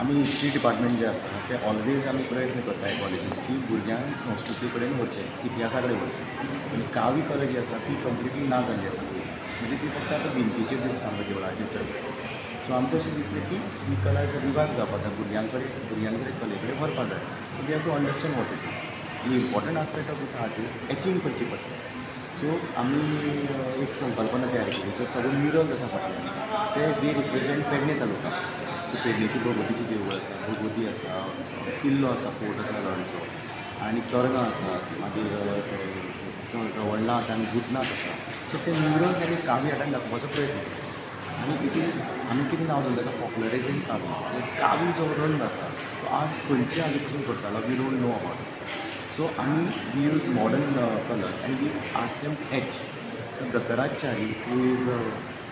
आमी history department जे आसा ते ऑलवेज आमी प्रयत्न करता कॉलेजीन की भुरग्यांक संस्कृती कडेन व्हरचें, इतिहासा कडेन व्हरचें. आनी कावी कला जी आसा ती कंप्लिटली ना जाल्ली आसा, म्हणजे ती फक्त आतां भिंतीचेर दिसता आमकां देवळाचेर चड. सो आमकां अशें दिसलें की ही कला रिवायव जावपाक जाय, भुरग्यां कडेन कले कडेन व्हरपाक जाय. They have to understand what it is. The important aspect of this art is etching करची पडटा. सो आमी एक संकल्पना तयार केली. सो सगळे म्युरल्स आसा फाटल्यान ते दे रिप्रेजेंट पेडणे तालुका. सो पेडणेची भगवतीचें देवूळ आसा, भगवती आसा, किल्लो आसा, फोर्ट आसा लोणचो, आनी तरंगां आसात, मागीर रवळनाथ आनी भूतनाथ आसा. सो ते म्युरल्स आमी कावी आर्टान दाखोवपाचो प्रयत्न केलो. आनी it is आमी कितें नांव दवरलें ताका पॉप्युलरायजींग कावी. कावी जो रंग आसा तो आज खंयचे हाजे पसून करतालो we don't know about it. So आमी we use modern colour and we ask them to etch. So Dattaraj Chari who is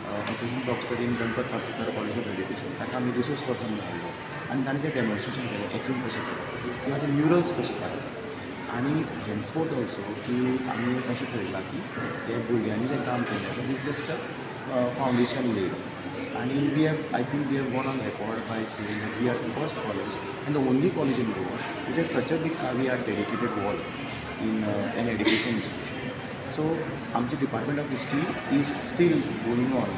assistant professor in Ganpat Parsekar college of education, ताका आमी रिसोर्स पर्सन धाडलो आनी ताणें तें demonstration केलें, etching कशें करप किंवा ते म्युरल्स कशें काडप. आनी हेन्सफोर्थ ऑल्सो की आमी अशें पळयलां की हे भुरग्यांनी जें काम केल्लें आसा this just a foundation laid. आनी we have, I think we have gone on record by saying that we are the first college and the only college in Goa which has such a big Kavi art dedicated wall in an education institution. So आमचे department of history is still going on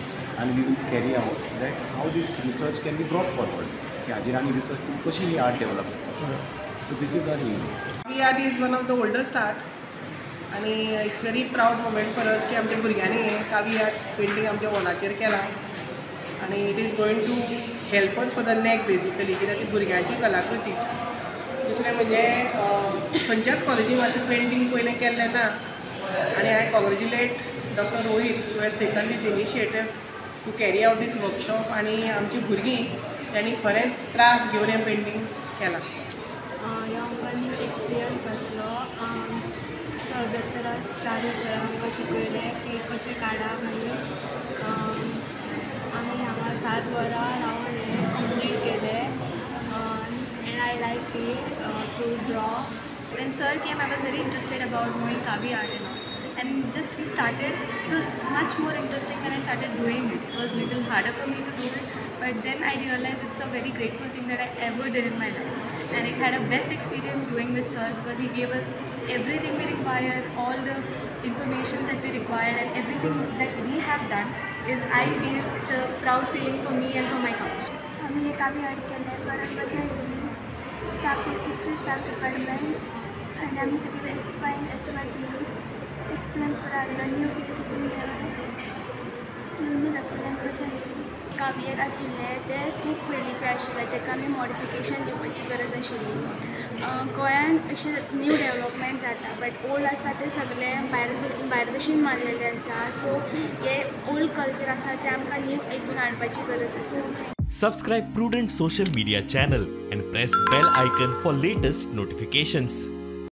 आनी we will carry out that how this research can be brought forward, की हाजेर आनी research करून कशी ही art develop जाता. So this is our aim. Kavi art is one of the oldest art आनी it's very proud moment for us की आमच्या भुरग्यांनी कावी आर्ट पेंटींग आमच्या वॉलाचेर केलां आनी it is going to help us for the neck basically, कित्याक ती भुरग्यांची कलाकृती. दुसरें म्हणजे खंयच्याच कॉलेजीन अशें पेंटींग पयलें केल्लें ना आनी I congratulate doctor Rohit who has taken this initiative to carry out this workshop. आनी आमची भुरगीं तांणी खरेंच त्रास घेवन हें पेंटींग केलां. हो आमकां न्यू एक्सपिरियन्स आसलो. सर दत्तराज च्यारी सर आमकां शिकयलें की कशें काडप आनी आमी हांगा 7 वरां रावन हें कंप्लीट केलें. And I like it to draw. When sir came, I was very interested about knowing Kavi art and all. And just we started, it was much more interesting when I started doing it. It was little harder for me to do it, but then I realized it's a very grateful thing that I ever did in my life. And I had a best experience doing with sir because he gave us everything we required, all the information that we required, and everything that we have done is, I feel it's a proud feeling for me and for my college. आमी हे कावी art केलें, परत मजा येयली. Staff, history staff department आनी आमी सगळे fine S वाटली. एक्सपिरियन्स बरो आहलो, न्यू कितें शिकून गेलें, न्यू न्यू दाखयलें, मजा येयली. कावी आर्ट आशिल्लें तें खूब पयलींचें आशिल्लें, ताका आमी मॉडिफिकेशन दिवपाची गरज आशिल्ली. गोंयांत अशें न्यू डेवलपमेंट जाता बट ओल्ड आसा तें सगळें भायर भशेन मारलेलें आसा. सो हे ओल्ड कल्चर आसा तें आमकां न्यू हितून हाडपाची गरज आसा. Subscribe Prudent social media channel and press bell icon for latest notifications.